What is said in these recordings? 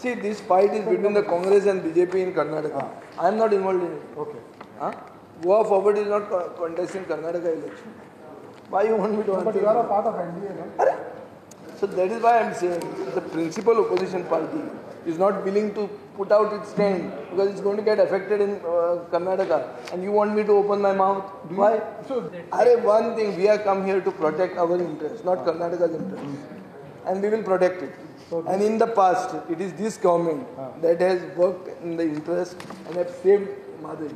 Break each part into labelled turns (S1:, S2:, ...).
S1: See, this fight is between the Congress and BJP in Karnataka. I am not involved in it.
S2: Okay.
S1: Goa Forward is not contesting Karnataka election. Why you want me to answer?
S2: But you are a part of NDA, no?
S1: So that is why I am saying the principal opposition party is not willing to put out its stand because it's going to get affected in Karnataka. And you want me to open my mouth? Why?
S2: So,
S1: one thing, we have come here to protect our interests, not Karnataka's interests. And we will protect it.
S2: So,
S1: and in the past, it is this government that has worked in the interest and have saved Mhadei.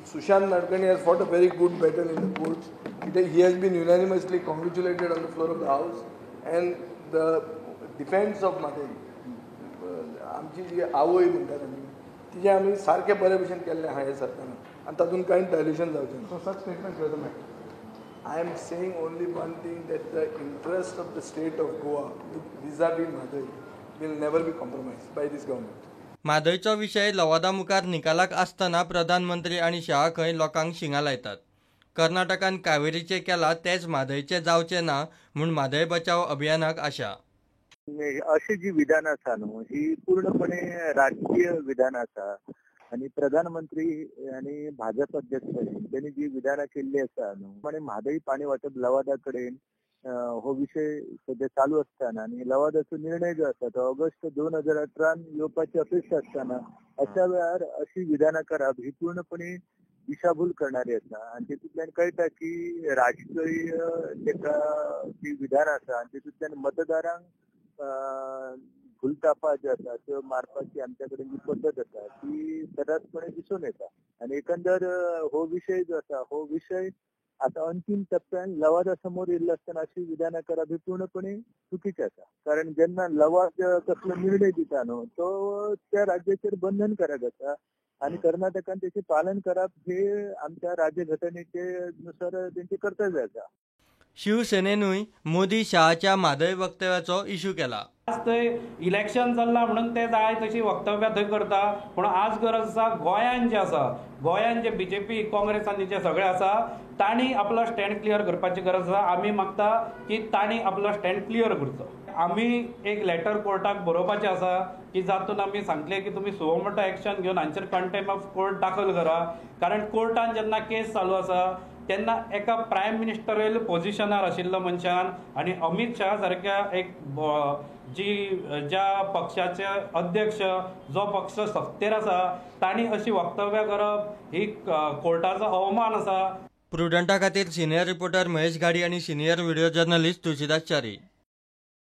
S1: Sushant Nadkarni has fought a very good battle in the courts. He has been unanimously congratulated on the floor of the house. And the defense of Mhadei, आमची जी आवय म्हणटात आमी तिजें आमी सारकें बरे भशेन केल्लें आहा हे सरकारान आनी तातूंत कांय डायल्युशन जावचें ना.
S2: So such statements doesn't matter.
S1: I am saying only one thing, that the interest of the state of Goa vis-a-vis Mhadei will never be compromised by this government.
S3: म्हादयचो विशय लवादा मुखार निकालाक आसतना प्रधानमंत्री आनी शाह खंय लोकांक शिंगां लायतात. कर्नाटकान कावेरीचें केलां तेंच म्हादयचें जावचें ना म्हूण म्हादय बचाव अभियानाक आशा.
S4: अशी जी विधान आसा न्हू ही पूर्णपणे राजकीय विधान आसा आनी प्रधानमंत्री आनी भाजप अध्यक्ष तेणी जी विधानां केल्ली आसा न्हू आनी म्हादय पाणी वाटप लवादा कडेन हो विशय सद्या चालू आसतना आनी लवादाचो निर्णय जो आसा तो ऑगस्ट 2018 येवपाची अपेक्षा आसतना अशा वेळार अशी विधानां करप ही पूर्णपणे दिशाभूल करणारी आसा आनी तेतूंतल्यान कळटा की राजकीय तेका ती विधानां आसा आनी तेतूंतल्यान मतदारांक भूलतापा ज्यो आसा त्यो मारपाची आमच्या कडेन जी पद्दत आसा ती सर्रासपणे दिसून येता. आनी एकंदर हो विशय जो आसा हो विशय आतां अंतीम टप्प्यान लवादा समोर येयल्लो आसतना अशी विधानां करप ही पूर्णपणे चुकीचें आसा. कारण जेन्ना लवाद कसलो निर्णय दिता न्हू तो त्या राज्याचेर बंधनकारक आसा आनी कर्नाटकान तेचें पालन करप हे आमच्या राज्यघटनेचे नुसार तेंचें कर्तव्य आसा.
S3: शिवसेनेनूय मोदी शहाच्या म्हादय वक्तव्याचो इश्यू केला.
S5: आज थंय इलेक्शन चल्लां म्हणून ते जाय तशी वक्तव्यां थंय करता, पूण आज गरज आसा गोंयान जें आसा, गोंयान जे बीजेपी काँग्रेस आनी जे सगळे आसा तांणी आपलो स्टँड क्लियर करपाची गरज आसा. आमी मागता की तांणी आपलो स्टँड क्लियर करचो. आमी एक लेटर कोर्टाक बरोवपाचें आसा की जातून आमी सांगले की तुमी सुओ मोटो एक्शन घेवन हांचेर कंटेम्प्ट ऑफ कोर्ट दाखल करा. कारण कोर्टान जेन्ना केस चालू आसा तेन्ना एका प्रायम मिनिस्टरियल पोजिशनार आशिल्लो मनशान आनी अमीत शाह सारक्या एक जी ज्या पक्षाचे अध्यक्ष जो पक्ष सत्तेर आसा तांणी अशी वक्तव्यां करप ही कोर्टाचो अवमान आसा.
S3: प्रुडंटा खातीर सिनियर रिपोर्टर महेश घाडी आनी senior video journalist Tulsidas Chari.